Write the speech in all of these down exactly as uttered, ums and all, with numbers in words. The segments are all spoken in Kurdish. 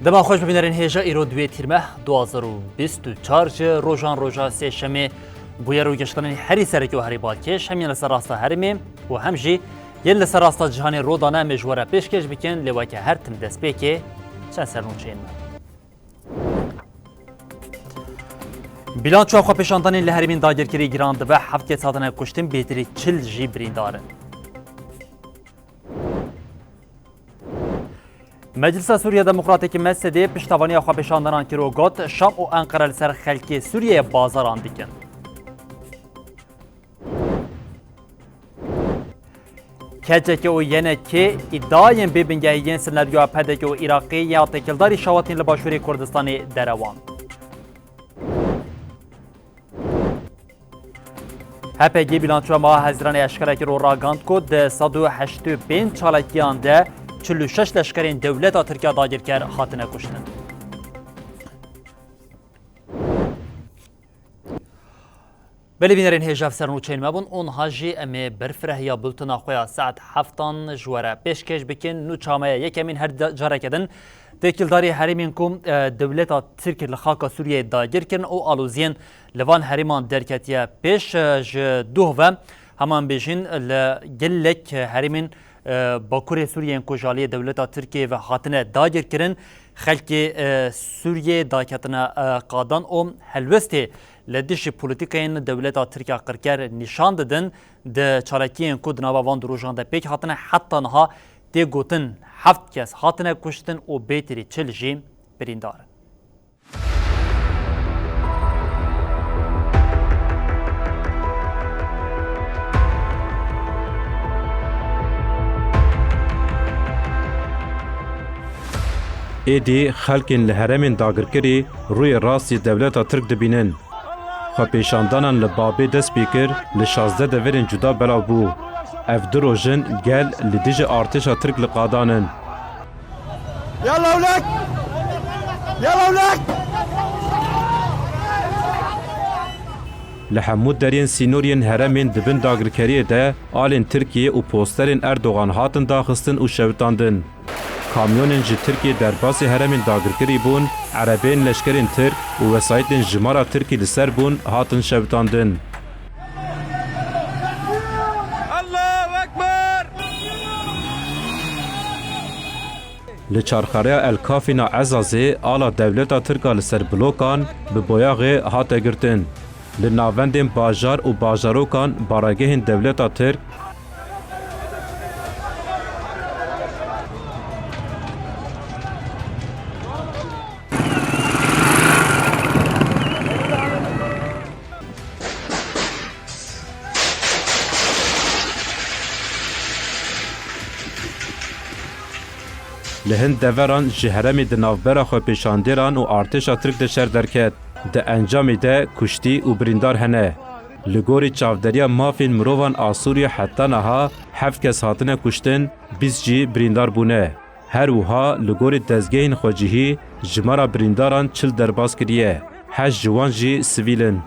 Dema xweş bibînerên hêja, îro duê Tîrmeh du hazar û bîst û çar ji rojan roja sêşemê bûyer û geştanên herî sereke û herî balkêş hem yên li ser rasta herêmê û hem jî yên li ser rasta cîhanê ro dane em ê ji we re pêşkêş bikin, lê weke her tim destpêkê çend sernûçeyên me. Bîlançoya xwepêşandanên li herêmên dagirkirî giran dibe, heft kes hatine kuştin, bêtirî çil jî birîndar in. Meclisa Sûriya Demokratîk, M S D, piştevaniya xwepêşandanan kir û got, Şam û Enqere li ser xelkê Sûriyeyê bazaran dikin. K C K û Y N K îdiayên bêbingehî yên senaryoya P D K û Iraqê ya têkildarî şewatên li Başûrê Kurdistanê derewand. H P G bîlançoya meha Hezîranê eşkere kir û ragihand ku di sed û heştê û pênc çalakiyan de çil û şeş leşkerên dewleta Tirk ya dagirker hatine kuştin. Belê bînerên hêja, ev sernûçeyên me bûn û niha jî em ê berfirehiya bultena xwe ya saet heftan ji we re pêşkêş bikin. Nûça me ya yekemîn, her de-, careke din têkildarî herêmên ku, e, dewleta Tirk li xaka Sûriyeyê dagir kirin û aloziyên li van herêman derketiye pêş, e, ji duh ve, hema em bêjin li gelek herêmên, e, Bakurê Sûriyeyên ku ji aliyê dewleta Tirkiyê ve hatine dagirkirin, xelkê, e, Sûriyê daketine, e, qadan û helwestê li dijî polîtîkayên dewleta Tirk ya qirker nîşan didin. Di çalakiyên ku di nava van du rojan de pêk hatine, heta niha tê gotin heft kes hatine kuştin û bêtirî çil jî birîndar in. Êdî xelkên li herêmên dagirkirî rûyê rast yê dewleta Tirk dibînin. Xwepêşandanan li Babê dest pê kir, li şazdeh deverên cuda belav bû. Ev du roj in gel li dijî artêşa Tirk li qadan in. Yalla ewlek! Yalla ewlek! Li hemû deriyên sînoriyên herêmên di bin dagirkeriyê de alên Tirkiyê û posterên Erdogan hatin daxistin û şewitandin. Kamyonên ji Tirkiyê derbasî herêmên dagirkirî bûn, erebeyên leşkerên Tirk û wesayîtên jimara Tirkî li ser bûn, hatin şewitandin. Allahu Ekber! Li çarxereya El Kafîna Ezazê ala dewleta Tirk a li ser blokan bi boyaxê hate girtin. Li navendên bajar û bajarokan baregehên dewleta Tirk, Li hin deveran ji herêmê di navbera xwepêşandêran û artêşa Tirk de şer derket. Di encamê de kuştî û birîndar hene. Li gorî Çavderiya Mafên Mirovan a Sûriyê heta niha heft kes hatine kuştin, bîst jî birîndar bûne. Her wiha li gorî dezgehên xwecihî jimara birîndaran çil derbas kiriye. Heşt ji wan jî sivîl in.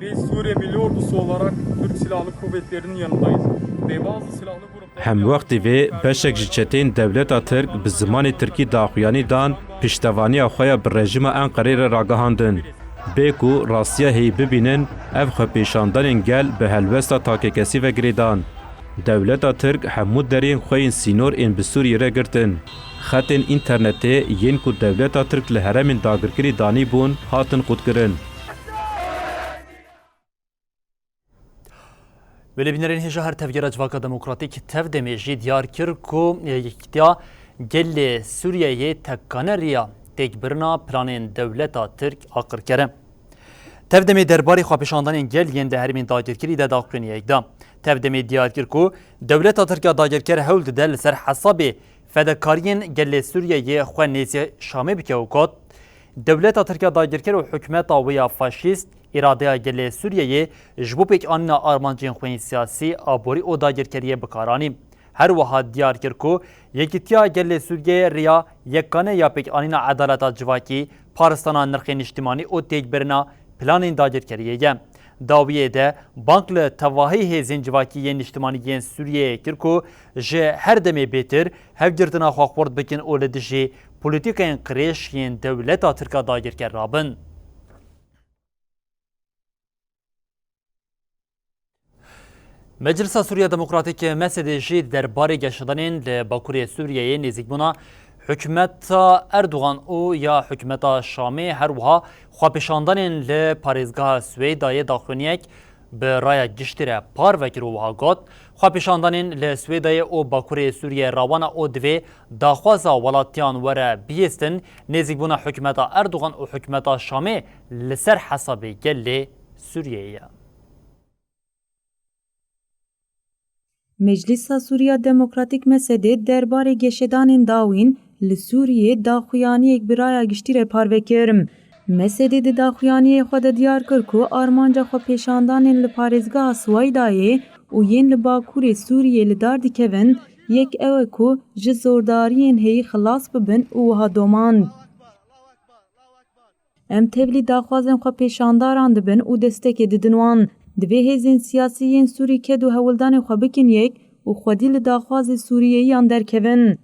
Biz Suriye Milli Ordusu olarak Türk Silahlı Kuvvetleri'nin yanındayız ve bazı silahlı grupların Hemwextî vê beşek ji çeteyên dewleta Tirk bi zimanê Tirkî daxuyanî dan, piştevaniya xwe ya bi rejîma Enqerê re ragihandin. Bê ku rastiya heyî bibînin, ev xwepêşandanên gel bi helwesta takekesî ve girêdan. Dewleta Tirk hemû deriyên xwe yên sînor ên bi Sûriyê re girtin. Xetên înternetê yên ku dewleta Tirk li herêmên dagirkirî danîbûn, hatin qutkirin. Wêlebînerên hêja, her tevgera Civaka Demokratîk, TEV-DEMê jî diyar kir ku Yekîtiya Gelê Sûriyeyê tekane riya têkbirina planên dewleta Tirk a qirker e. TEV-DEMê derbarê xwepêşandanên gel yên di herêmên dagirkirî de daxuyaniyek da. TEV-DEMê diyar kir ku dewleta Tirk ya dagirker hewl dide li ser hesabê fedakariyên gelê Sûriyeyê xwe nêzî Şamê bike û got, Dewleta Tirk ya dagirker û hikûmeta wê ya faşîst îradeya gelê Sûriyeyê ji bo pêkanîna armancên xwe yên siyasî, aborî û dagirkeriyê bi kar anî. Her wiha diyar kir ku Yekîtiya Gelê Sûriyeyê riya yekane ya pêkanîna edaleta civakî, paristana nirxên niştimanî û têkbirina planên dagirkeriyê ye. Dawiyê de bang li tevahî hêzên civakî yên niştimanî yên Sûriyeyê kir ku ji her demê bêtir hevgirtina xwe xurt bikin û li dijî polîtîkayên qirêj yên dewleta Tirk a dagirker rabin. Meclisa Sûriya Demokratîk, M S D, jî derbarê geşedanên li Bakurê Sûriyeyê, nêzîkbûna hikûmeta Erdogan û ya hikûmeta Şamê, her wiha xwepêşandanên li parêzgeha Swêdayê daxuyaniyek bi raya giştî re parve kir û wiha got, xwepêşandanên li Swêdayê û Bakurê Sûriyeyê rawana û divê daxwaza welatiyan were bihîstin, nêzîkbûna hikûmeta Erdogan û hikûmeta Şamê li ser hesabê gelê Sûriyeyê ye. Meclisa Sûriya Demokratîk, M S D, derbarê geşedanên dawîn li Sûriyê daxuyaniyek bi raya giştî re parve kir. M S D di daxuyaniyê xwe de diyar kir ku armanca xwepêşandanên li parêzgeha Siweydayê û yên li bakurê Sûriyê li dar dikevin, yek ew e ku ji zordariyên heyî xilas bibin û wiha domand. Em tevlî daxwazên xwepêşandaran dibin û destekê didin wan. Divê hêzên siyasî yên Sûrî ked û hewldanên xwe bikin yek û xwedî li daxwazê Sûriyeyiyan derkevin.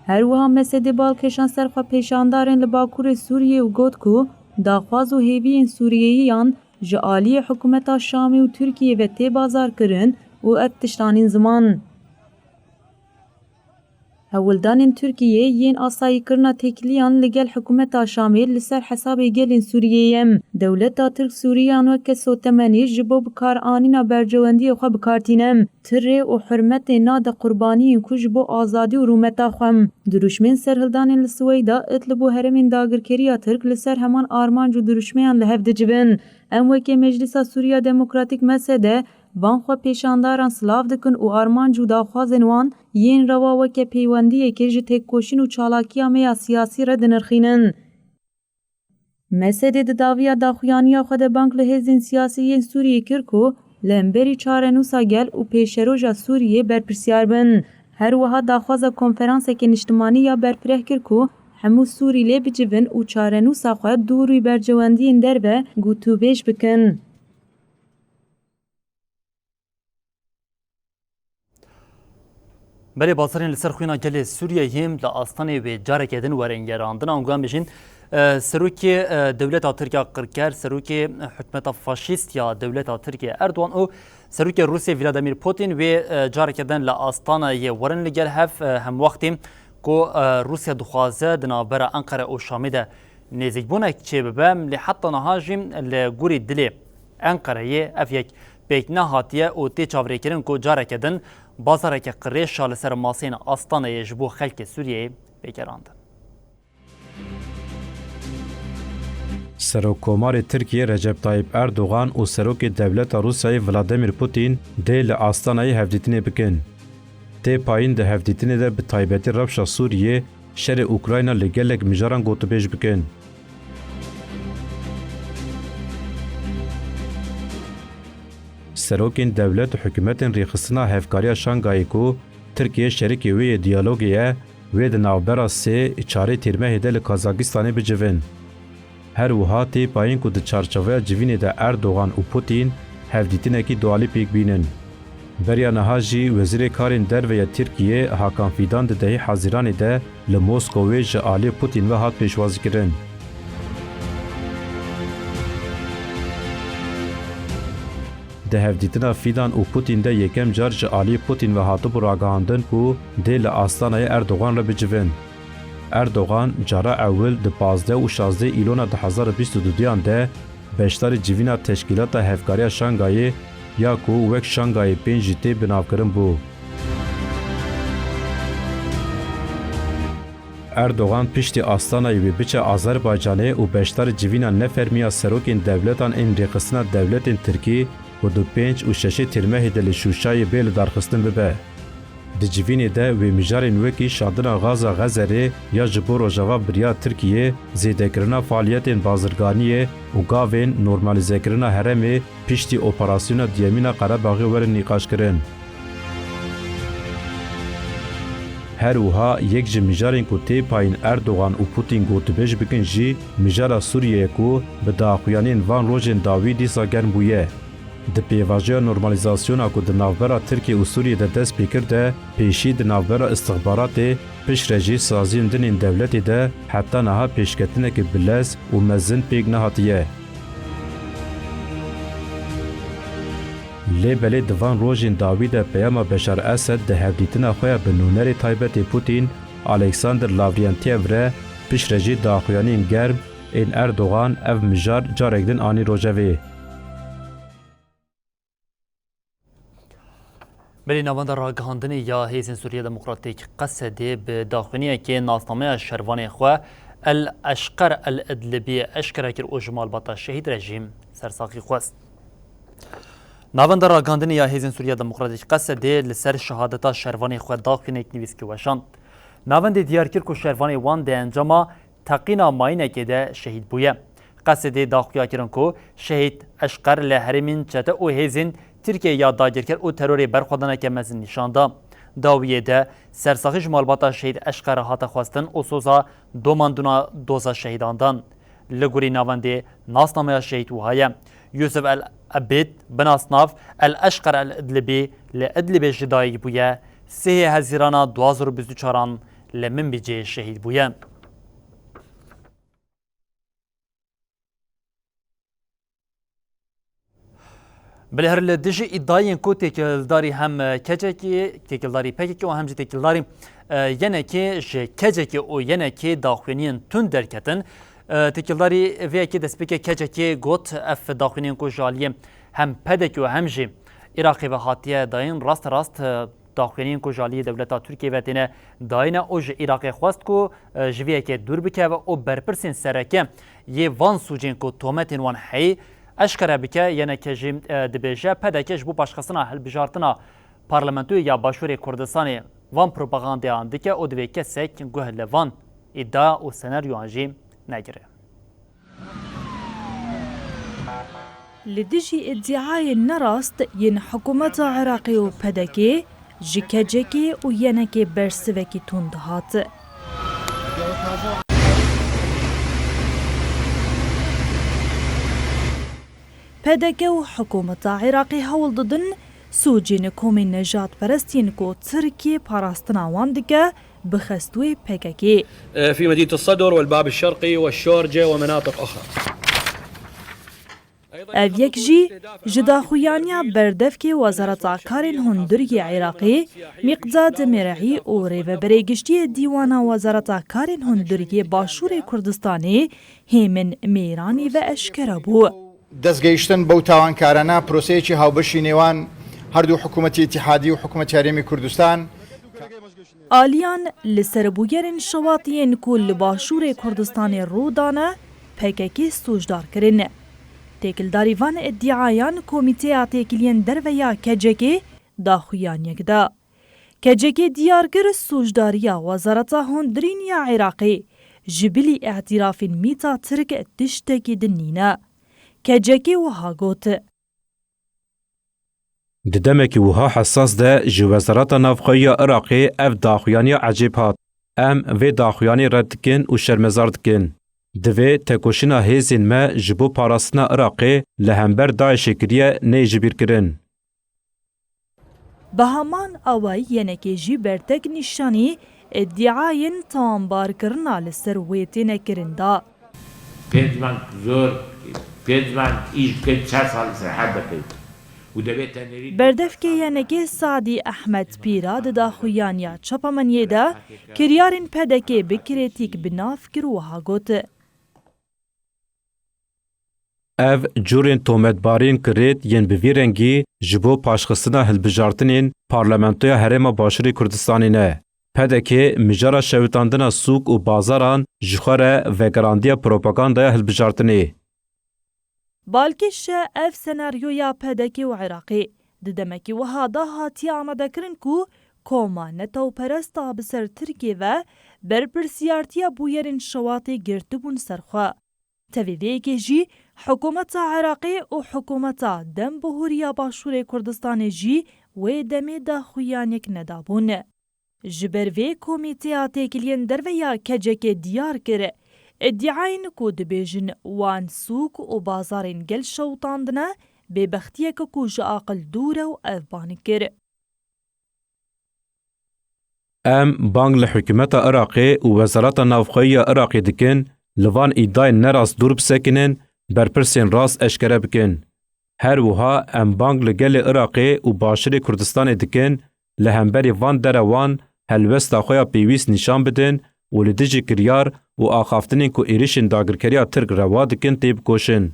Her wiha M S D bal kêşan ser xwepêşandarên li Bakurê Sûriyê û got ku daxwaz û hêviyên Sûriyeyiyan ji aliyê hikûmeta Şamê û Tirkiyê ve tê bazarkirin û ev tişt anîn ziman. Hewldanên Tirkiyê yên asayîkirina têkiliyan li gel hikûmeta Şamê li ser hesabê gelên Sûriyê ye. Dewleta Tirk Sûriyan weke sotemenî ji bo bikaranîna berjewendiyê xwe bi kar tîne. Ti rê û hurmetê nade qurbaniyên ku ji bo azadî û rûmeta xwe. Dirûşmên serhildanên li Siweyda, Idlib û herêmên dagirkeriya Tirk li ser heman armanc û dirûşmeyan li hev dicivin. Em weke Meclisa Sûriya Demokratîk, M S D, van xwepêşandaran silav dikin û armanc û daxwazên wan yên rewa weke peywendiyekê ji têkoşîn û çalakiya me ya siyasî re dinirxînin. M S D di dawiya daxuyaniya xwe de bang li hêzên siyasî yên Sûriyê kir ku li hemberî çarenûsa gel û pêşeroja Sûriyê berpirsiyar bin. Her wiha daxwaza konferanseke niştimanî ya berfireh kir ku hemû Sûrî lê bicivin û çarenûsa xwe dûrî berjewendiyên derve gotûbêj bikin. Belê, bazarên li ser xwîna gelê Sûriyeyê li Astanê wê careke din werin gerandin. Ango em bijîn, e, serokê, e, dewleta Tirk ya qirker, serokê, e, hikûmeta faşîst ya dewleta Tirkiyê Erdogan û serokê Rûsya Vladimir Putin wê, e, careke din li Astanayê werin li gel hev, e, hemwextî ku, e, Rûsya dixwaze di navbera Enqere û Şamê de nêzîkbûnek çêbibe, lê heta niha jî li gorî dilê Enqereyê ev yek pêk nehatiye û tê çavrêkirin ku careke din bazareke qirêj a li ser maseyên Astaneyê ji bo xelkê Sûriyeyê bê gerandin. Serokkomarê Tirkiyê Recep Tayyip Erdogan û Serokê Dewleta Rûsyayê Vladimir Putin dê li Astanayê hevdîtinê bikin. Tê payîn di hevdîtinê de bi taybetî rewşa Sûriyê, şerê Ukrayna li gelek mijaran gotûbêj bikin. Serokên dewlet û hikûmetên Rêxistina Hevkariya Şangayê ku Tirkiye şerikê wê yê diyalogê ye, wê di navbera sê çarê Tîrmehê de li Kazakistanê bicivin. Her wiha tê payîn ku di çarçoveya civînê de Erdogan û Putin hevdîtinekî dualî pêk bînin. Beriya niha jî Wezîrê Karên Derve ya Tirkiyê Hakan Fidan di dehê Hezîranê de li Moskowê ji aliyê Putin ve hat pêşwazîkirin. Di hevdîtina Fidan û Putin de yekem car ji aliyê Putin ve hatibû ragihandin ku dê li Astanayê Erdogan re bicivin. Erdogan cara ewil di pazdeh û şazdeh Îlona du hezar û bîst û duduyan de beşdarî civîna Teşkîlata Hevkariya Şangayê ya ku wek Şangayê pênc jî tê binavkirin bû. Erdogan piştî Astanayê wê biçe Azerbaycanê û beşdarî civîna nefermî ya serokên dewletan ên rêxistina dewletên Tirkî ku di pênc û şeşê Tîrmehê de li Şûşayê bê lidarxistin bibe. Di civînê de wê mijarên wekî şandina gaza Xezerê ya ji bo Rojava biriya Tirkiyê, zêdekirina faaliyetên bazirganiyê û gavên normalîzekirina herêmê piştî operasyona duyemîn a Qerebaxê werin nîqaşkirin. Her wiha yek ji mijarên ku tê payîn Erdogan û Putin gotûbêj bikin jî mijara Sûriyê ye ku bi daxuyaniyên van rojên dawî dîsa germ bûye. Di pêvajoya normalîzasyona ku di navbera Tirkiye û Sûriyê de dest pê kir de, pêşî di navbera istixbaratê, piştre jî saziyên din ên dewletê de heta niha pêşketineke bilez û mezin pêk nehatiye. Lê belê di van rojên dawî de peyama Beşar Esed di hevdîtina xwe ya bi nûnerê taybetê Putin, Alexander Lavrentiev re, piştre jî daxuyaniyên germ ên Erdogan ev mijar carek din anî rojevê. Belê navenda ragihandinê ya Hêzên Sûriya Demokratîk, Qesedê, bi daxuyaniyekê nasnameya şervanê xwe El Eşqer El Idlibî eşkere kir û ji malbata şehîd re jî sersaxî xwest. Navenda ragihandinê ya Hêzên Sûriya Demokratîk, Qesedê, li ser şehadeta şervanê xwe daxuyaniyek nivîskî weşand. Navendê diyar kir ku şervanê wan di encama teqîna mayînekê de şehîd bûye. Qesedê daxuya kirin ku şehîd Eşqer li herêmên çete û hêzên Tirkiyeyê ya dagirker û terorê berxwedaneke mezin nîşan da. Dawiyê de sersaxî ji malbata şehîd Eşqer re hate xwestin û soza domandûna doza şehîdan dan. Li gorî navendê nasnameya şehîd wiha ye: Yusuf El Ebid, bi nasnav El Eşqer El Idlibî, li Idlibê ji dayik bûye, sihê Hezîrana du hazar û bîst û çaran li Minbicê şehîd bûye. Belê her li dijî îdayên ku têkildarî hem K C K, têkildarî P K K û hem jî têkildarî, e, yenekê ji K C K û yenekê daxuyaniyên tund derketin. E, têkildarî vê yekê destpêkê K C K got, ev daxuyaniyên ku ji aliyê hem P D K û hem jî Iraqê ve hatiye dayîn, rast rast, e, daxuyaniyên ku ji aliyê dewleta Tirkiyê ve têne dayîne û ji Iraqê xwest ku, e, ji vê yekê dûr bikeve û berpirsên sereke yê van sûcên ku tometên wan heyî eşkere bike. Yeneke jî, e, dibêje, P D K ji bo paşxistina hilbijartina Parlamentoyê ya Başûrê Kurdistanê van propagandeyan dike û divê kesek guh li van îdia û senaryoyan jî negire. Li dijî îdiayên nerast yên hikûmeta Iraqê û P D K, ji K C K û yenekê bersivekî tund hat. P D K û hikûmeta Iraqê hewl didin sûcên komên nejadperest yên ku Tirkiye parastina wan dike, bixestwê P K K. في مدينة الصدر والباب الشرقي والشورجة ومناطق أخرى. Ev yek jî ji daxuyaniya berdevkê Wezareta Karên Hundir yê Iraqê, Mîqdad Mer'î û rêveberê giştî yê Dîwana Wezareta Karên Hundir yê Başûrê Kurdistanê, Hêmin Mêranî ve eşkere bû. دەستگەیشتن بەو تاوانکارانە پرۆسەیەکی هاوبەشی نێوان هەردوو حکوومەتی ئیتیحادی و حکوومەتی هەرێمی کوردستان. Aliyan li ser bûyerên şewatiyên ku li Başûrê Kurdistanê rû dane, P K K sûcdar kirin. Têkildarî van îdiayan Komîteya Têkiliyên Derve ya K C K daxuyaniyek da. K C K diyar kir, sûcdariya Wezareta Hundirîn ya Iraqê ji bilî îtirafên mîta Tirk tiştekî din nîne. K C K wiha got. Di demekî wiha hesas de ji Wezareta Navxweyî ya Iraqê ev daxuyaniya ecêb hat. Em vê daxuyanî red dikin û şermezar dikin. Divê tekoşîna hêzên me ji bo parastina Iraqê li hember DAIŞê kiriye neyê jibîrkirin. Bi heman awayî yenekê jî bertek nîşanî îdiayên tawanbarkirina li ser wê têne kirin da. Pênc meng zor, pênc meng îş bikin, çar sal îsrehet bikin. Û devê tenêrî Berdevkê yenekê Sadî Ehmed Pîra di daxuyaniya çapemeniyê de kiryarên P D K bi kirêtîk bi nav kir û wiha got. Ev curên tometbarîn kirêt yên bi vî rengî ji bo paşxistina hilbijartinên Parlamentoya Herêma Başûrê Kurdistanê ne. P D K mijara şewitandina sûk û bazaran ji xwe re vegerandiye propagandaya hilbijartinê. Balkêş e ev senaryoya P D K û Iraqê di demekî wiha de hatiye amadekirin ku koma netewperesta bi ser Tirkiyê ve berpirsiyartiya bûyerên şewatê girtibûn ser xwe. Tevî vê yekê jî hikûmeta Iraqê û hikûmeta Dem Bihûrî ya Başûrê Kurdistanê jî wê demê daxuyaniyek nedabûn. Ji ber vê Komîteya Têkiliyên Derve ya K C K diyar kir, îdiayên ku dibêjin wan sûk û bazarên gel şewitandine, bêbextiyeke ku ji aqil dûr e û ev bang kir. Em bang li hikûmeta Iraqê û Wezareta Navxweyî ya Iraqê dikin, li van îdayên nerast dûr bisekinin, berpirsên rast eşkere bikin. Her wiha em bang li gelê Iraqê û Başûrê Kurdistanê dikin, li hemberî van derewan helwesta xwe ya pêwîst nîşan bidin û li dijî kiryar û axaftinên ku êrişên dagirkeriya Tirk rewa dikin têbikoşin.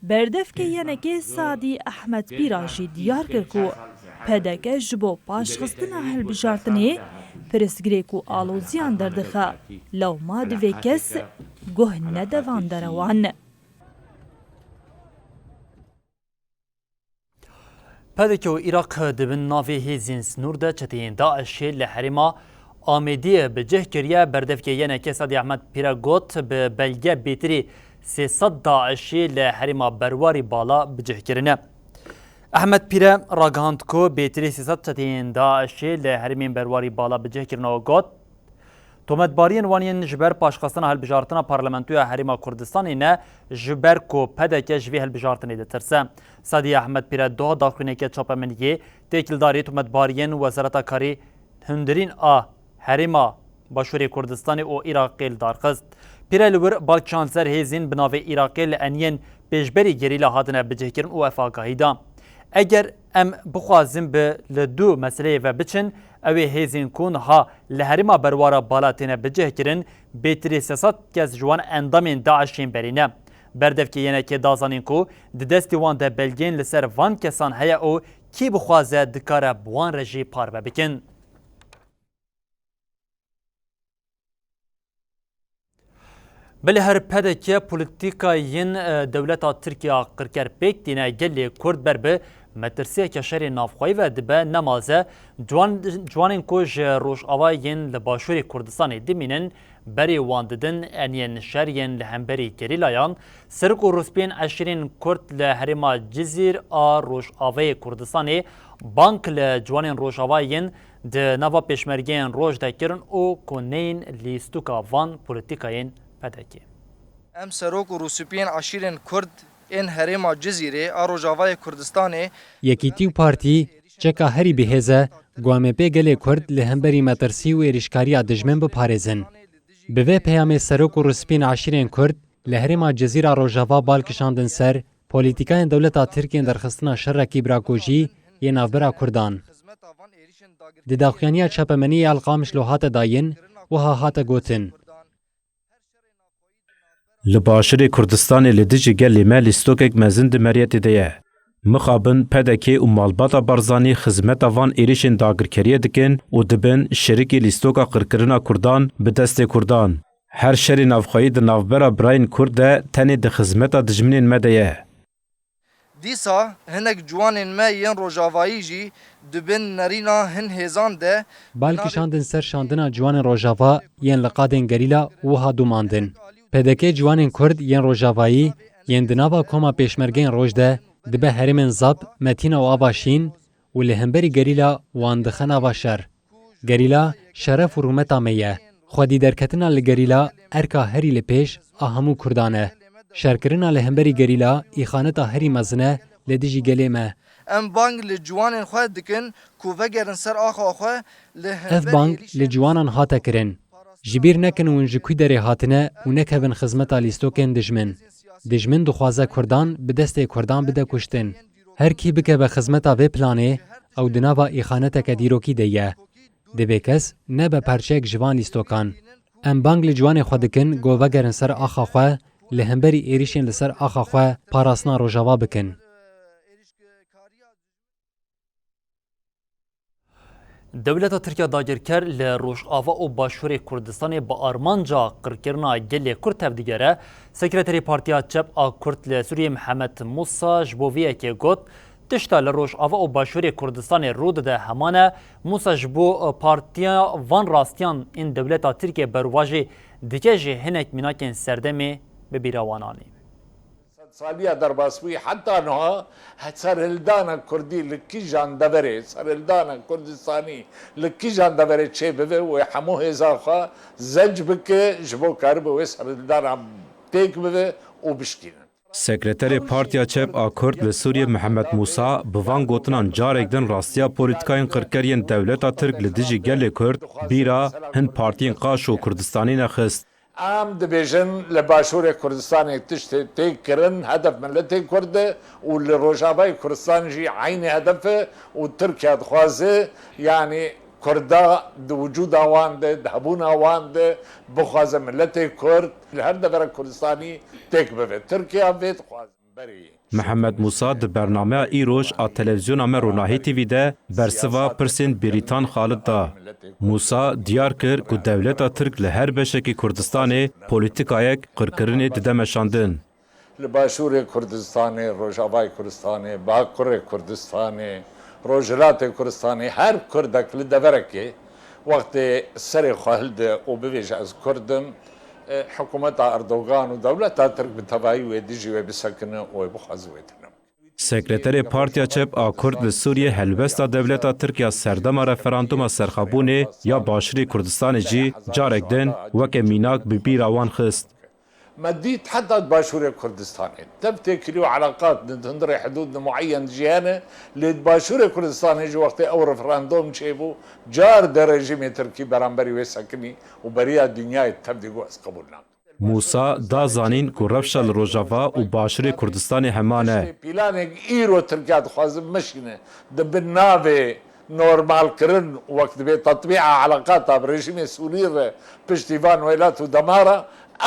Berdevkê Y N K'ê Sadî Ehmed Pîra jî diyar kir ku P D K ji bo paşxistina hilbijartinê pirsgirêk û aloziyan derdixe, lewma divê kes guh nede van derewan. P D K û Iraq di bin navê hêzên sînor de çeteyên DAIŞê li herêma Amêdiyê bi cih kiriye. Berdevkê Y N K'ê Sadî Ehmed Pîre got, bi belge bêtirî sê sed DAIŞê li herêma Berwarî Bala bi cih kirine. Ehmed Pîre ragihand ku bêtirî sê sed çeteyên DAIŞê li herêmên Berwarî Bala bi cih kirine û got, Tometbariyên wan yên ji ber paşxistina hilbijartina Parlamentoya Herêma Kurdistanê ne, ji ber ku P D K ji vê hilbijartinê ditirse. Sadî Ehmed Pîre doha daxuyaniyeke çapemeniyê têkildarî tometbariyên Wezareta Karê Hundirîn a Herêma Başûrê Kurdistanê û Iraqê li dar xist. Pîre li wir bal çand ser hêzên bi navê Iraqê li eniyên pêşberî gerîla hatine bicihkirin û ev agahî da. Eger em bixwazin bi li du meseleyê ve biçin, ew ê hêzên ku niha li herêma Berwara Bala têne bicihkirin, bêtirî sê sed kes ji wan endamên DAIŞ'ên berê ne. Berdevkê Y N K'ê da zanîn ku di destê wan de belgeyên li ser van kesan heye û kî bixwaze dikare bi wan re jî parve bikin. Belê her P D K polîtîkayên, e, dewleta Tirkiye qirker pêk tîne, gelê Kurd ber bi metirsiyeke şerê navxweyî ve dibe nemaze. Ciwan-, ciwanên ku ji Rojava yên li Başûrê Kurdistanê dimînin, berê wan didin, eniyên şer yên li hemberî gerîlayan, serok û rûspiyên eşîrên Kurd li herêma Cizîr a Rojavayê Kurdistanê bang li ciwanên Rojava yên di nava pêşmergeyên roj de kirin û ku neyên lîstûka van polîtîkayên P D K'ê. Em serok û rûspiyên eşîrên Kurd ên herêma Cizîrê a Rojavayê Kurdistanê Yekîtî û partî çeka herî bihêz e ku em ê pê gelê Kurd li hemberî metirsî û êrîşkariya dijmin biparêzin. Bi vê peyamê serok û rûspiyên eşîrên Kurd li herêma Cizîra Rojava bal kişandin ser polîtîkayên dewleta Tirk yên derxistina şerekî birakojî yê navbera Kurdan. Di daxuyaniya çapemeniyê ya li Qamişlo hate dayîn, wiha hate gotin. Li Başûrê Kurdistanê li dijî gelê me lîstokek mezin di meriyetê de ye. Mixabin P D K û malbata Barzanî xizmeta van êrişên dagirkeriyê dikin û dibin şerikî lîstoka qirkirina Kurdan bi destê Kurdan. Her şerê navxweyî di navbera birayên Kurd de tenê di xizmeta dijminên me de ye. Dîsa hinek ciwanên me yên Rojavayî jî di bin nerîna hin hêzan de Bal kişandin ser şandina ciwanên Rojava yên li qadên gerîla wiha domandin. P D K ciwanên Kurd yên Rojavayî yên di nava koma pêşmergeyên roj de dibe herêmên Zap, Metîna û Ava Şîn û li hemberî gerîla wan dixe nava şer. Gerîla şeref û rûmeta me ye. Xwedî derketina li gerîla erka herî li pêş a hemû Kurdan e. Şerkirina li hemberî gerîla îxaneta herî mezin e li dijî gelê me. Em bang li ciwanên xwe dikin ku vegerin ser axa xwe li Ev hemberî bang êrişên li ciwanan hate kirin. Ji bîr nekin hûn ji kû derê hatine û nekevin xizmeta lîstokên dijmin. Dijmin dixwaze Kurdan bi destê Kurdan bide kuştin. Her kî bikeve xizmeta vê planê, ew di nava îxaneteke dîrokî de ye. Divê kes nebe parçeyek ji van lîstokan. Em bang li ciwanê xwe dikin ku vegerin ser axa xwe, li hemberî êrişên li ser axa xwe parastina Rojava bikin. Dewleta Tirk ya dagirker li Rojava û Başûrê Kurdistanê bi armanca qirkirina gelê Kurd tevdigere. Sekreterê Partiya Çep a Kurd li Sûriyê Mihemed Musa ji bo vê yekê got, Tişta li Rojava û Başûrê Kurdistanê rû dide heman e. Musa ji bo partiya van rastiyan ên dewleta Tirkiyê berwajê dike jî hinek mînakên serdemê bi bîra wan anî. Sedsaliya derbasbûyî heta niha serhildana kurdî li kîjan deverê, serhildana Kurdistanî li kîjan deverê çêbibe, wê hemû hêza xwe zenc bike ji bo karibe wê serhildana têk bibe û bişkînin. Sekreterê Partiya Çep a Kurd li Sûriyê Mihemed Mûsa bi van gotinan carek din rastiya polîtikayên qirker yên dewleta Tirk li dijî gelê Kurd bîra hin partiyên qaşo Kurdistanî nexist. Em dibêjin li Başûrê Kurdistanê tiştê tê kirin hedef miletê Kurd e û li Rojavayê Kurdistan jî eynî hedef e û Tirkiye dixwaze, yanî Kurda di wicûda wan de, di hebûna wan de bixwaze miletê Kurd li her devera Kurdistanî têk bibe. Tirkiye vê dixwaze. Berî Mihemed Mûsa di bernameya Îroj a televîzyona me Ronahî T V de bersiva pirsên Bêrîtan Xalid da. Mûsa diyar kir ku dewleta Tirk li her beşekî Kurdistanê polîtikayek qirkirinê dide meşandin. Li Başûrê Kurdistanê, Rojavayê Kurdistanê, Bakurê Kurdistanê, Rojhilatê Kurdistanê, her Kurdek li deverekê wextê serê xwe hilde û bibêje ez Kurd im, e, hikûmeta Erdogan û dewleta Tirk bi tevayî wê dijî wê bisekine û wê bixwaze wê tune bike. Sekreterê Partiya Çep a Kurd li Sûriyê helwesta dewleta Tirk ya serdema referanduma serxwebûnê ya Başûrê Kurdistanê jî carek din weke mînak bi bîra wan xist. Me dît heta di Başûrê Kurdistanê tev têkilî û eleqat di hundirê hidûd di mueyen jî hene, lê di Başûrê Kurdistanê jî wextê ew referandum çêbû, car de rejîmê Tirkî beramberî wê sekinî û beriya dinyayê tevdî got ez qebûl nakim. Mûsa da zanîn ku rewşa li Rojava û Başûrê Kurdistanê heman e. Pîlanek îro Tirkiye dixwaze bimeşîne, di bin navê normalkirin û wek dibê tetbîqa eleqata bi rejîmê Sûrî re piştî van welat û dema re,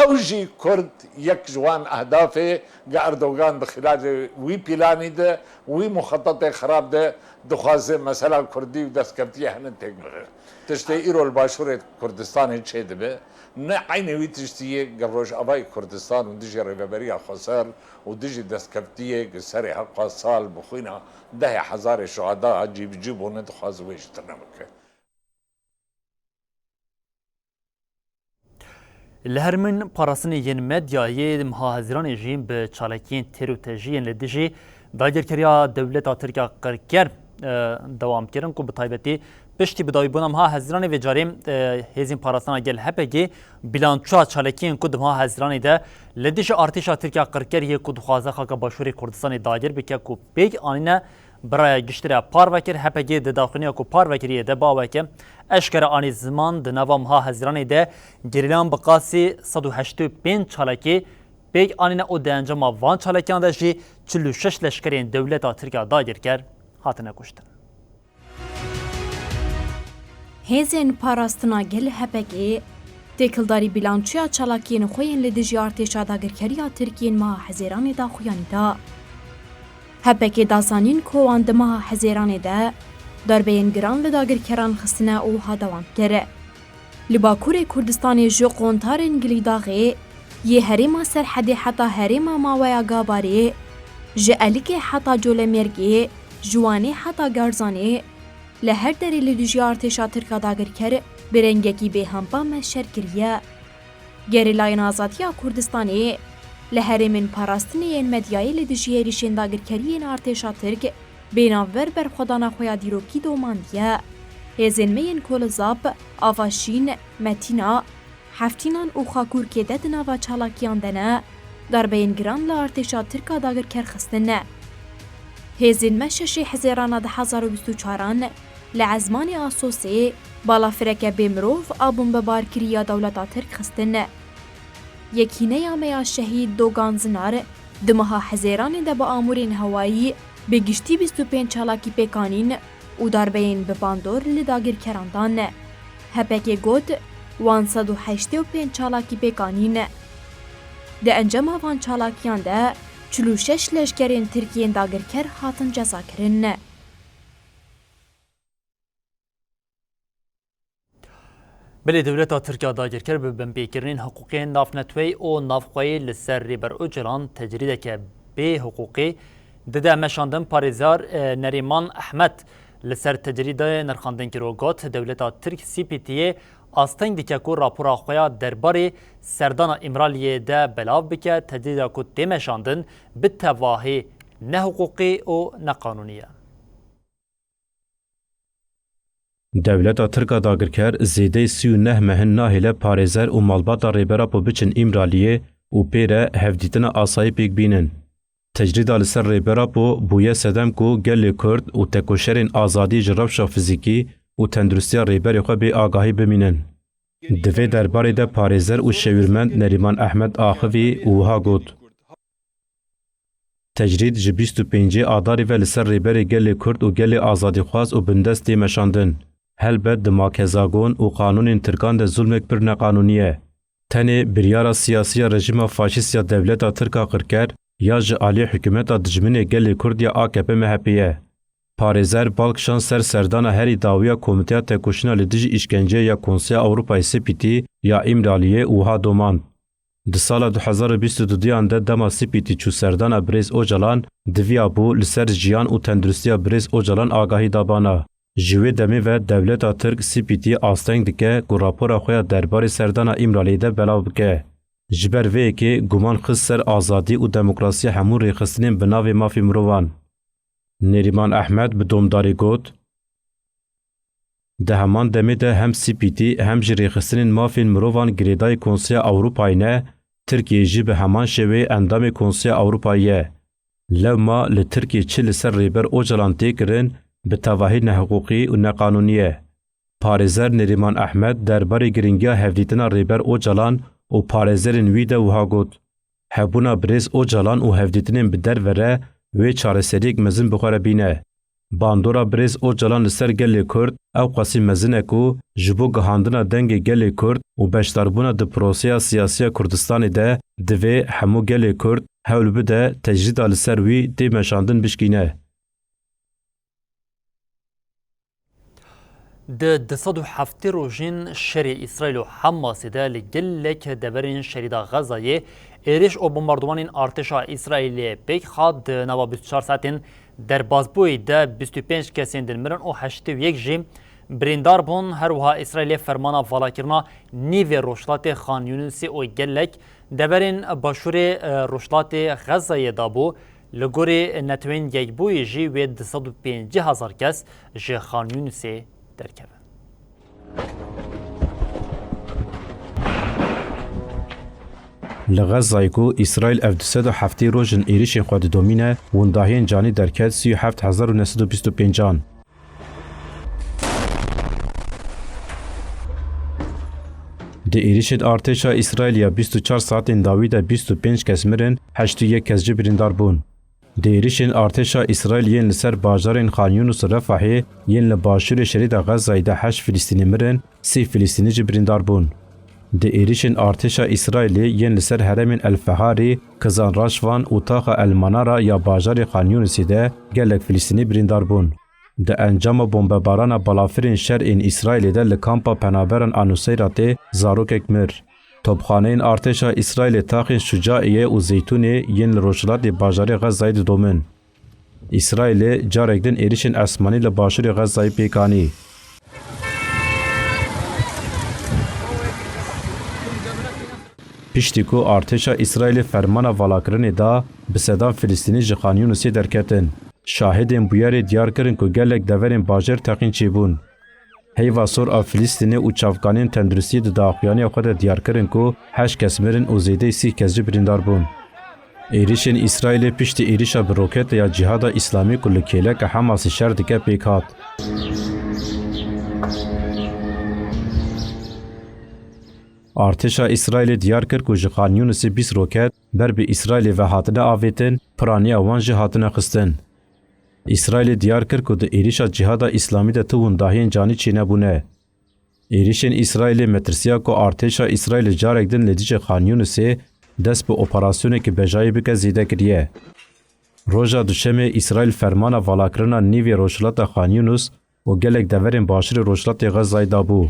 ew jî Kurd yek ji wan ehdafê ge Erdogan di xîlacê wî pîlanî de, wî muxetetê xirab de dixwaze mesela Kurdî û destkeftiyê hene têk bibe. Tiştê îro li Başûrê Kurdistanê çêdibe, ne eynê wî tiştî yê ge Rojavayê Kurdistan û dijî Rêveberiya Xweser û dijî destkeftiyê ge serê heqqa sal bi xwîna dehê hezarê şuhada cîbicî bûne dixwaze wê ji tune bike. Li herêmên parastinê yên medyayê di meha Hezîranê jî bi çalakiyên têr û tejî yên li dijî dagirkeriya dewleta Tirk ya qirker, e, dewam kirin ku bi taybetî piştî bidawîbûna meha Hezîranê vê carê, e, hêzên parastina gel H P G bîlançoya çalakiyên ku di meha Hezîranê de li dijî artêşa Tirk ya qirker yê ku dixwaze xaka Başûrê Kurdistanê dagir bike ku pêk anîne, bi raya giştî re parve kir. H P G di daxuyaniya ku parve kiriye de bi aweke eşkere anî ziman, di nava meha Hezîranê de gerîlayan bi qasî sed û heştê û pênc çalakî pêk anîne û di encama van çalakiyan de jî çil û şeş leşkerên dewleta Tirk ya dagirker hatine kuştin. Hêzên Parastina Gel, H P G, têkildarî bîlançoya çalakiyên xwe yên li dijî artêşa dagirkeriya Tirkiyê yên meha Hezêranê daxuyanî da. H P G da zanîn ku wan di meha Hezêranê de darbeyên giran li dagirkeran xistine û wiha dewam kir. Li Bakurê Kurdistanê ji qontarên Gilîdaxê yê herêma Serhedê heta herêma Maweya Gabarê, ji Elikê heta Colemêrgê, ji Wanê heta Garzanê, li her derê li dijî artêşa Tirk a dagirker bi rengekî bêhempa meşer kiriye. Gerîlayên Azadiya Kurdistanê li herêmên parastinê yên medyayê li dijî êrîşên dagirkerî yên artêşa Tirk bênavber berxwedana xwe ya dîrokî domandiye. Hêzên me yên ku li Zap, Avaşîn, Metîna, Heftînan û Xakûrkê de di nava çalakiyan de ne, darbeyên giran li artêşa Tirk a dagirker xistine. Hêzên me şeşê Hezêrana du hezar û bîst û çaran li ezmanê Asosê balafireke bê mirov a bombebarkirî ya dewleta Tirk xistine. Yekîneya me ya şehîd Dogan Zinar di meha Hezêranê de bi amûrên hewayî bi giştî bîst û pênc çalakî pêk anîn û darbeyên bi bandor li dagirkeran dan. H P G got, wan sed û heştê û pênc çalakî pêk anîn. Di encama van çalakiyan de çil û şeş leşkerên Tirk yên dagirker hatin cezakirin. Belê dewleta Tirk ya dagirker bi binpêkirinên hiqûqê navneteweyî û navxweyî li ser Rêber Ocalan tecrîdeke bê hiqûqî dide meşandin. Parêzar, e, Nerîman Ehmed li ser tecrîdê nirxandin kir û got, dewleta Tirk C P T'yê asteng dike ku rapora xwe ya derbarê serdana Îmraliyê de belav bike, tecrîda ku tê meşandin bi tevahî nehiqûqî û neqanûnî ye. Dewleta Tirk a dagirker zêdeyî sî û neh mehin nahêle parêzer û malbata Rêber Apo biçin Îmraliyê û pê re hevdîtina asayî pêk bînin. Tecrîda li ser Rêber Apo bûye sedem ku gelê Kurd û tekoşerên azadî ji rewşa fizîkî û tenduristiya Rêberê xwe bê agahî bimînin. Di vê derbarê de parêzer û şewîrmend Nerîman Ehmed axivî û wiha got, Tecrîd ji bîst û pêncê Adarê ve li ser Rêberê Gelê Kurd û gelê azadîxwaz û bindest tê meşandin. Helbet di makezagon û qanûnên Tirkan de zulmek pir neqanûnî ye. Tenê biryara siyasî ya rejîma faşîst ya dewleta Tirk a qirker ya ji alî hikûmeta dijminê gelê Kurd ya A K P M H P ye. Parêzer bal kişand ser serdana herî dawî ya Komîteya Tekoşîna li Dijî Îşkenceyê ya Konseya Ewropayê C P T ya Îmraliyê û wiha domand, Di sala du hezar û bîst û duduyan de dema C P T çû serdana birêz Ocalan, diviya bû li ser jiyan û tenduristiya birêz Ocalan agahî dabana. Ji wê demê ve dewleta Tirk C P T asteng dike ku rapora xwe ya derbarê serdana Îmraliyê de belav bike. Ji ber vê yekê guman xist ser azadî û demokrasiya hemû rêxistinên bi navê mafê mirovan. Nêrîman Ehmed bi domdarî got, Di heman demê de hem C P T hem jî rêxistinên mafên mirovan girêdayî Konseya Ewropayê ne, Tirkiye jî bi heman şêweyê endamê Konseya Ewropayê ye. Lewma li Tirkiye çi li ser Rêber Ocalan tê kirin, bi tevahî nehiqûqî û neqanûnî ye. Parêzer Nêrîman Ehmed derbarê giringiya hevdîtina Rêber Ocalan û parêzerên wî de wiha got, Hebûna birêz Ocalan û hevdîtinên bi derve re wê çareseriyek mezin bi xwe re bîne. Bandora birêz Ocalan li ser gelê Kurd ewqasî mezin e ku ji bo gihandina dengê gelê Kurd û beşdarbûna di proseya siyasî ya Kurdistanê de divê hemû gelê Kurd hewl bide tecrîda li ser wî tê meşandin bişkîne. Di du sed û heftê rojên şerê Îsraîl û Hamasê de li gelek deverên şerî de Xezayê êrîş û bombardumanên artêşa Îsraîlê pêk hat. Di nava bîst û çar saetên derbasbûyî de bîst û pênc kesên din mirin û heştê û yek jî birîndar bûn. Her wiha Îsraîlê fermana valakirina nîvê rojhilatê Xan Yûnisê û gelek deverên başûrê, e, rojhilatê Xezayê dabû. Li gorî Netewên Yekbûyî jî wê du sed û pêncî hezar kes ji Xan Yûnisê derkevin. Li Xezayê ku Îsraîl ev du sed û heftê roj in êrişên xwe didomîne, windahiyên canî derket sî û heft hezar û neh sed û bîst û pênc an. Di êrişên artêşa Îsraîlê ya bîst û çar saetên dawî de bîst û pênc kes mirin, heştê û yek kes jî birîndar bûn. Di êrişên artêşa Îsraîlê yên li ser bajarên Xan Yûnis û Refahê yên li başûrê şerîda Xezayê de heşt Filistînî mirin, sî Filistînî jî birîndar bûn. Di êrişên artêşa Îsraîlê yên li ser herêmên El Feharî, Kizan Raşvan û taxa El Manara ya bajarê Xan Yûnisê de gelek Filistînî birîndar bûn. Di encama bombebarana balafirên şer ên Îsraîlê de li kampa penaberan a Nuseyratê zarokek mir. Topxaneyên artêşa Îsraîlê taxên Şucaiyê û Zeytûnê yên li rojhilatê bajarê Xezayê didomin. Îsraîlê carek din êrişên esmanî li başûrê Xezayê pêk anî. Piştî ku artêşa Îsraîlê fermana valakirinê da, bi sedan Filistînî ji Xan Yûnisê derketin. Şahidên bûyerê diyar kirin ku gelek deverên bajêr teqîn çêbûn. Heyva sor a Filistînê û çavkanên tenduristiyê di daxuyaniya xwe de diyar kirin ku heşt kes mirin û zêdeyî sî kes jî birîndar bûn. Êrişên Îsraîlê piştî êrişa bi rokete ya Cîhada Îslamî ku li kêleka Hamasê şer dike pêk hat. Artêşa Îsraîlê diyar kir ku ji Xan Yûnisê bîst roket ber bi Îsraîlê ve hatine avêtin, piraniya wan jî hatine xistin. Îsraîlê diyar kir ku di êrîşa Cîhada Îslamî de tu windahiyên canî çênebûne. Êrîşên Îsraîlê metirsiya ku artêşa Îsraîlê carek din li dijî Xan Yûnisê dest bi operasyonekî bejayî bike zêde kiriye. Roja Duşemê Îsraîl fermana valakirina nîvê rojhilata Xan Yûnis û gelek deverên başûrê rojhilatê Xezayê dabû.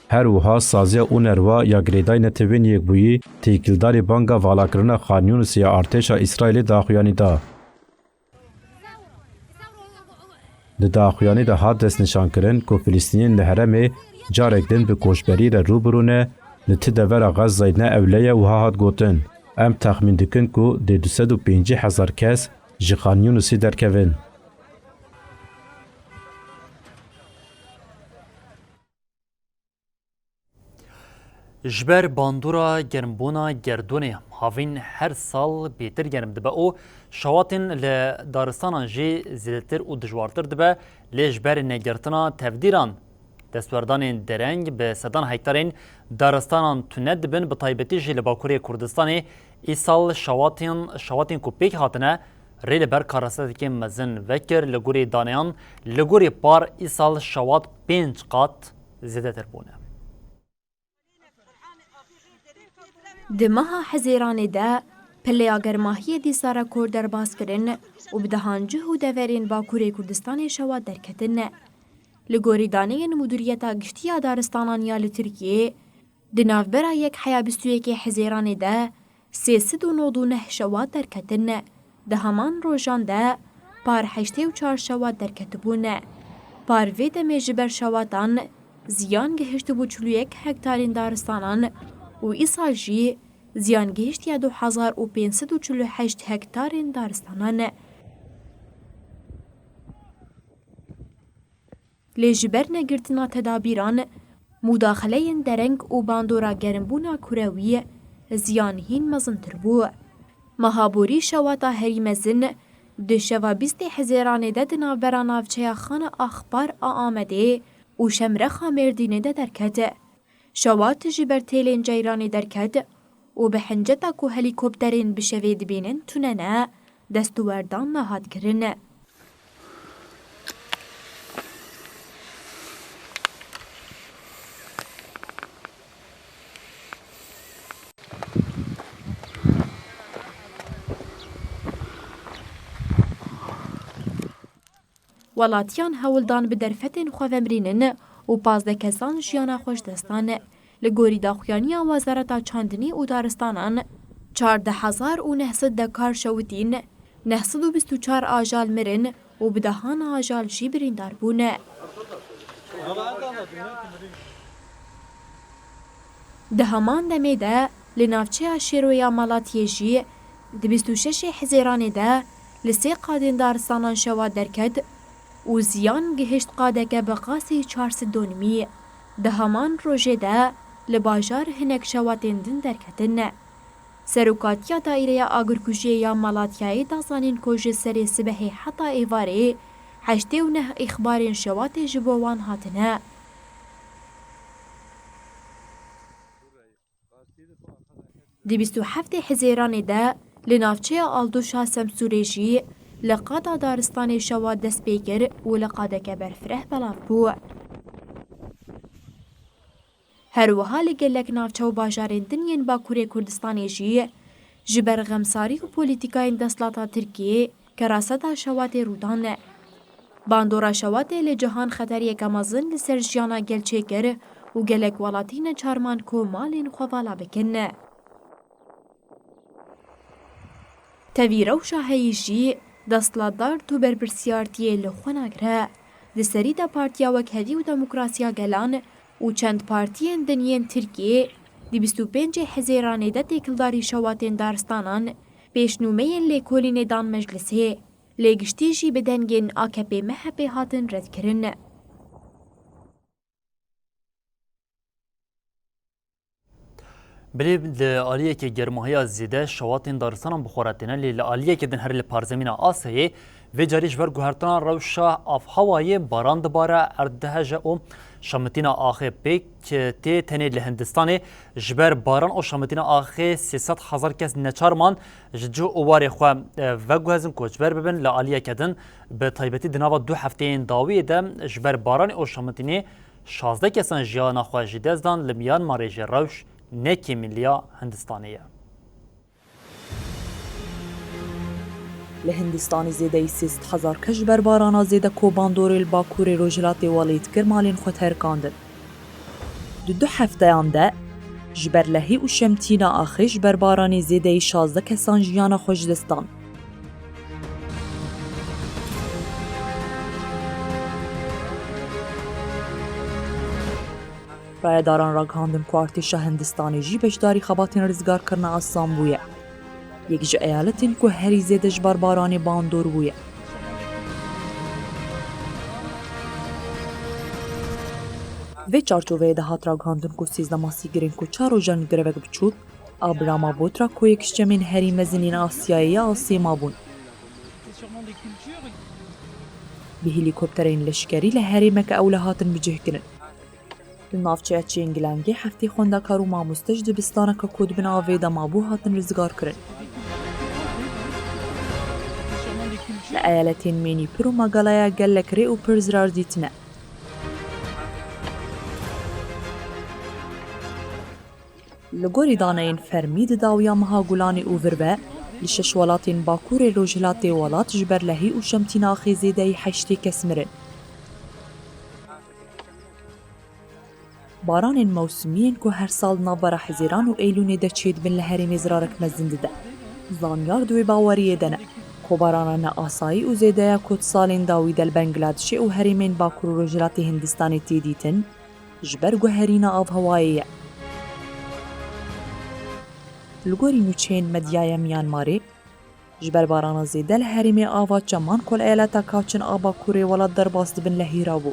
Her wiha saziya UNRWA ya girêdayî Netewên Yekbûyî têkildarî banga valakirina Xan Yûnisê ya artêşa Îsraîlê daxuyanî da. Di daxuyanî de hat destnîşankirin ku Filistîniyên li herêmê carek din bi koçberî re rû bi rû ne, li ti devera Xezayê ne ewle ye, wiha hat gotin, Em texmîn dikin ku dê du sed û pêncî hezar kes ji Xan Yûnisê derkevin. Ji ber bandora germbûna gerdûnê havîn her sal bêtir germ dibe û şewatên li daristanan jî zêdetir û dijwartir dibe, lê ji ber negirtina tevdîran destwerdanên dereng bi sedan hektarên daristanan tune dibin, bi taybetî jî li Bakurê Kurdistanê îsal şewatên, şewatên ku pêk hatine rê li ber karesetekê mezin vekir. Li gorî daneyan, li gorî par îsal şewat pênc qat zêdetir bûne. Di meha Hezêranê de pileya germahiyê dîsa rekor derbas kirin û bi dehan cih û deverên Bakurê Kurdistanê şewat derketin. Li gorî daneyên Mudûriyeta Giştî ya Daristanan ya li Tirkiyê, di navbera yek heya bîst û yekê Hezêranê de sê sed û nod û neh şewat derketin. Di heman rojan de par heştê û çar şewat derketibûn. Par vê demê ji ber şewatan ziyan gihiştibû çil û yek hektarên daristanan û îsal jî ziyan gihiştiye du hezar û pênc sed û çil û heşt hektarên daristanan. Lê ji ber negirtina tedabîran, mudaxileyên dereng û bandora germbûna kurewî ziyan hîn mezintir bû. Meha borî şewata herî mezin di şeva bîstê Hezêranê de di navbera navçeya Xana Axpar a Amedê û Şemrexa Mêrdînê de derket. Şewat ji ber têlên ceyranê derket û bi hinceta ku helîkopterên bi şevê dibînin tune ne, destûwerdan nehat kirin. Welatiyan hewl dan bi derfetên xwe vemrînin û pazdeh kesan jiyana xwe ji dest dan. Li gorî daxuyaniya Wezareta Çandinî û Daristanan, çardeh hezar û neh sed dekar şewitîn, neh sed û bîst û çar ajal mirin û bi dehan ajal jî birîndar bûn. Di heman demê de li navçeya Şêro ya Malatiyê jî di bîst û şeşê Hezêranê de li sê qadên daristanan şewat derket û ziyan gihişt qadeke bi qasî çar sed donimî. Di heman rojê de li bajar hinek şewatên din derketin. Serokatiya Daîreya Agirkujiyê ya Malatiyayê da zanîn ku ji serê sibehê heta êvarê heştê û neh îxbarên şewatê ji bo wan hatine. Di bîst û heftê Hezêranê de li navçeya Aldûşa Semsûrê jî li qada daristanê şewat dest pê kir û li qadeke berfireh belav bû. Her wiha li gelek navçe û bajarên din yên Bakurê Kurdistanê jî ji ber xemsarî û polîtîkayên desthilata Tirkiyê keraseta şewatê rû dan. Bandora şewatê li cihan xeteriyeke mezin li ser jiyana gel çêkir û gelek welatî neçar man ku malên xwe vala bikin. Tevî rewşa heyî jî desthilatdar tu berpirsiyartiyê li xwe nagire. Di serî de Partiya Wekhevî û Demokrasiya Gelan û çend partiyên din yên Tirkiyê di bîst û pêncê Hezêranê de têkildarî şewatên daristanan pêşnûmeyên lêkolînê dan meclisê. Lê giştî jî bi dengên A K P M H P hatin redkirin. Belê li aliyekê germahiya zêde şewatên daristanan bi xwe re têne, lê li aliyekê din herî li parzemîna Asyayê vê carî ji ber guhertina rewşa avhewayê baran dibare, erd diheje û şemitîna axê pêk tê. Tenê li Hindistanê ji ber baran û şemitîna axê sê sed hezar kes neçar man ji cih û warê xwe, e, veguhezin, koçber bibin. Li aliyeke din bi taybetî di nava du hefteyên dawiyê de ji ber baranê û şemitînê şazdeh kesan jiyana xwe ji dest dan, li Myanmarê jî rewş ne kêmîliya Hindistanê ye. Li Hindistanê zêdeyî sê sed hezar kes ji ber barana zêde ku bandorê li bakurê rojhilatê welê dikir malên xwe terikandin. Di du hefteyan de ji ber lehî û şemtîna axê ji ber baranê zêdeyî şazdeh kesan jiyana xwe ji dest dan. Rayedaran ragihandin ku artêşa Hindistanê jî beşdarî xebatên rizgarkirina Assam bûye. Yek ji eyaletên ku herî zêde ji ber baranê bandor bûye. Vê çarçoveyê de hat ragihandin ku sêzdeh masî girên ku çar rojan li grevek biçûk, Abrama Botra ku yek ji çemên herî mezin yên Asyayê ye, asê mabûn. Bi helîkopterên leşkerî li herêmeke ewle hatin bicihkirin. Li navçeya Çêngilangê heftê xwendekar û mamoste ji dibistaneke ku di bin avê de mabû hatin rizgarkirin. Li eyaletên Mênîpir û Megalaya gelek rê û pir zirar dîtine. Li gorî daneyên fermî di dawiya meha Gulanê û vir ve, li şeş welatên Bakurê Rojhilatê welat ji ber lehî û şemtîna axê zêdeyî heştê kes mirin. Baranên mewsimî yên ku her sal di navbera Hizêran û Eylûnê de çêdibin li herêmê zirarek mezin dide. Zanyar di wê baweriyê de ne ku barana ne asayî û zêde ya ku di salên dawî de li Bengladişê û herêmên Bakur û Rojhilatê Hindistanê tê dîtin, ji ber guherîna avhewayê ye. Li gorî nûçeyên medyaya Myanmarê, ji ber barana zêde li herêmê ava çeman ku li eyaleta Kaçin a Bakurê welat derbas dibin lehî rabû.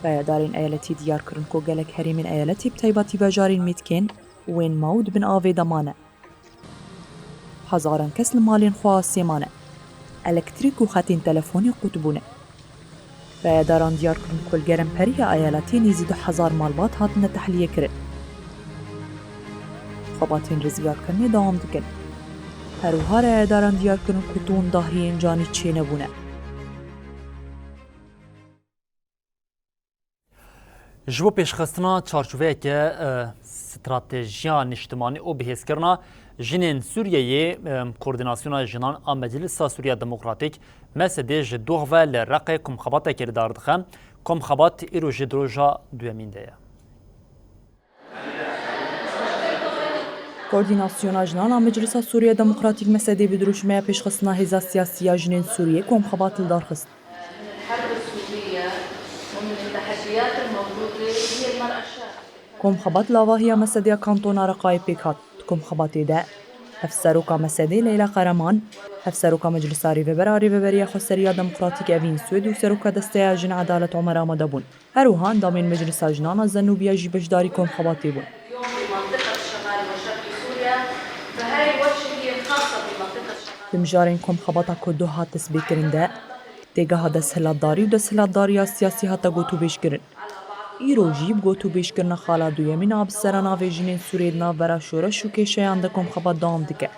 Rayedarên eyaletî diyar kirin ku gelek herêmên eyaletê bi taybetî bajarên Mîtkên û Wên Maw di bin avê de mane. Hezaran kes li malên xwe asê mane. Elektrîk û xetên telefonê qut bûne. Rayedaran diyar kirin ku li geremperiya eyaletê nêzî du hezar malbat hatine tehliyê kirin. Xebatên rizgarkirinê dewam dikin. Her wiha rayedaran diyar kirin ku tûn dahiyên canî çênebûne. Ji bo pêşxistina çarçoveyeke, e, stratejiya niştimanî û bihêzkirina jinên Sûriyeyê, e, Koordînasyona Jinan a Meclisa Sûriya Demokratîk, mesedê ji doh ve li Reqê komxebateke li dar dixe. Komxebat îro jî di roja duyemîn de ye. Koordînasyona Jinan a Meclisa Sûriya Demokratîk mesedê bi dirûşmeya pêşxistina hêza siyasî ya jinên Sûriyê komxebat li dar xist. الحرب السورية ومن التحديات الموجودة هي المرأة الشابة. Komxebat li avahiya mesedeya kantona Reqayê pêk hat. Di komxebatê de hevseroka mesedê Leyla Qereman, hevseroka Meclisa Rêvebera Rêveberiya Xweseriya Demokratîk Evîn Swêd û seroka Desteya Jin Edalet Omer amade bûn. Her wiha endamên Meclisa Jinan a Zenûbiya jî beşdarî komxebatê bûn. Di mijarên komxebata ku doh hat destpêkirin de, têgeha desthilatdarî û desthilatdariya siyasî hate gotûbêjkirin. Îro jî bi gotûbêjkirina xala duyemîn a bi sera navê jinên Sûriyê di navbera şoreş û kêşeyan de komxebat dewam dike.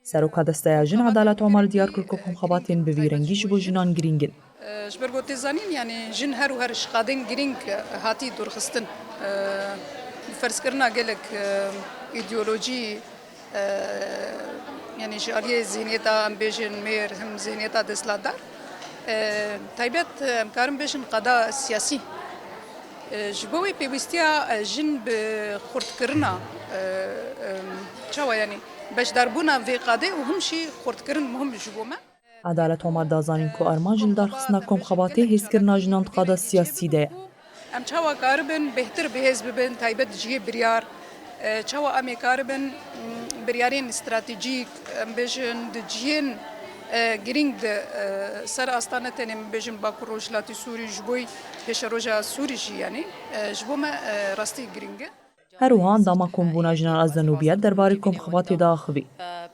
Seroka Desteya Jin Edalet Omer diyar kir ku komxebatên bi vî rengî ji bo jinan girîng in. Ji ber ku tê zanîn, yanî jin her û her ji qadên girîng hatî dûrxistin. Bi ferzkirina gelek îdeolojî, yanî ji aliyê zihniyeta, em bêjin mêr, him zihniyeta desthilatdar, taybet em karin bêjin qada siyasî. Ji bo wê pêwîstiya jin bi xurtkirina, çawa yanî beşdarbûna vê qadê û him jî xurtkirin muhim ji bo me. Edalet Omer da zanîn ku armanc li darxistina komxebatê hêzkirina jinan di qada siyasî de ye. Em çawa karibin bêhtir bihêz bibin, taybet cihê biryar? E, çawa em ê karibin, m, biryarên stratejîk, em bêjin di cihên, e, girîng de, e, ser asta ne tenê em bêjin Bakur Rojhilatî Sûrî ji bo pêşeroja Sûrî jî, yanî, e, ji bo me, e, rastî girîng e. Her wiha endama Kombûna Jinan a Zenûbiya derbarê komxebatê de axivî.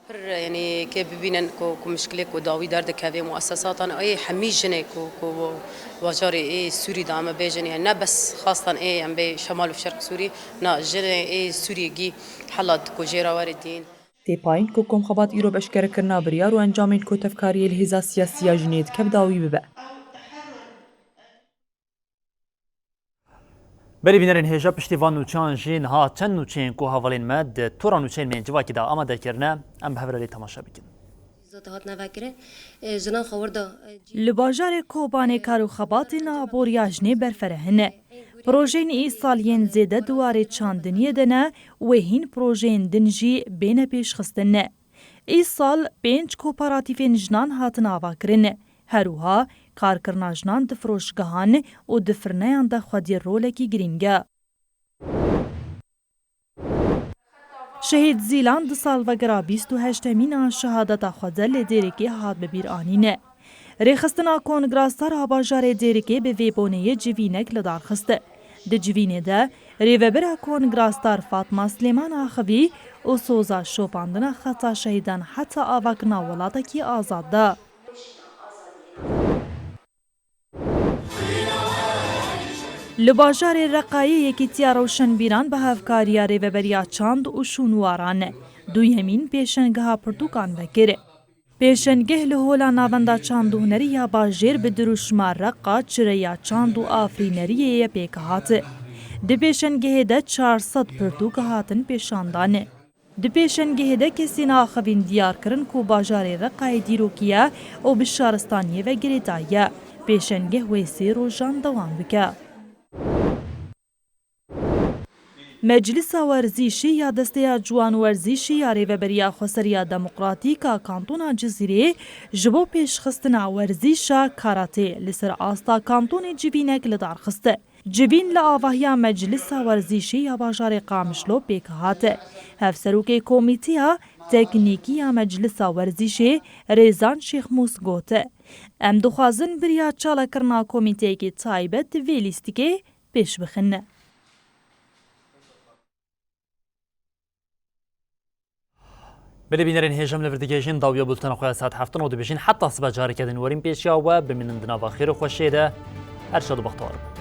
Pir, yanî, kê bibînin ku, ku mişkilê ku dawî derdikeve muesesatan ê hemî jinê ku, ku bajarê ê Sûrî de, em bêjin, yanî ne bes xastan ê em bê Şemal û Şerq Sûrî, na jinê ê Sûriyê gî hela ku jê re were dîn. Tê payîn ku komxebat îro bi eşkerekirina biryar û encamên ku tevkariyê li hêza siyasî ya jinê dike bi dawî bibe. Belê bînerên hêja, piştî van nûçeyan jî niha çend nûçeyên ku hevalên me di tora nûçeyên me yên civakî de amade kirine, em bi hev re lê temaşe bikin. Zata hatine vekirin, e, jinan xewir da, e, cî- Li bajarê Kobanê kar û xebatên aboriya jinê berfereh in. Projeyên îsal yên zêde di warê çandiniyê de ne, wê hîn projeyên din jî bêne pêşxistin. Îsal pênc kooperatîfên jinan hatin avakirin. Her wiha karkirina jinan di firoşgehan û di firneyan de xwedî rolekî girîng e. Şehîd Zîlan di salvegera bîst û heştemîn a şehadeta xwe de li Dêrikê hat bi bîr anîn. Rêxistina Kongra Star a bajarê Dêrikê bi vê boneyê civînek li dar xist. Di civînê de Rêvebira Kongra Star Fatma Silêman axivî û soza şopandina xeta şehîdan heta avakirina welatekî azad da. Li bajarê Reqayê Yekîtiya Rewşenbîran bi hevkariya Rêveberiya Çand û Şûnwaran duyemîn pêşengeha pirtûkan vekir. Pêşengeh li Hola Navenda Çand û Hunerî ya Bajêr bi dirûşma Reqa, Çireya Çand û Afirîneriyê ye pêk hat. Di pêşengehê de çar sed pirtûk hatin pêşandan. Di pêşengehê de kesên axivîn diyar kirin ku bajarê Reqayê dîrokî ye û bi şaristaniyê ve girêdayî ye. Pêşengeh wê sê rojan dewam bike. Meclisa Werzîşî ya Desteya Ciwan Werzîşî ya Rêveberiya Xweseriya Demokratîk a Kantona Cizîrê ji bo pêşxistina werzîşa karate li ser asta kantonê civînek li dar xist. Civîn li avahiya Meclisa Werzîşî ya bajarê Qamişlo pêk hat. Hevserokê Komîteya Teknîkî ya Meclisa Werzîşê Rêzan Şêxmûs got, em dixwazin bi riya çalakirina komîteyekî taybet vê lîstikê pêş bixin. Belê bînerên hêja, em li vir digihêjin dawiya bultena xwe ya saet heftan û dibêjin heta sibe careke din werîn pêşiya we, bimînin di nava xêr û xweşiyê de. Her şad û bextewar bin.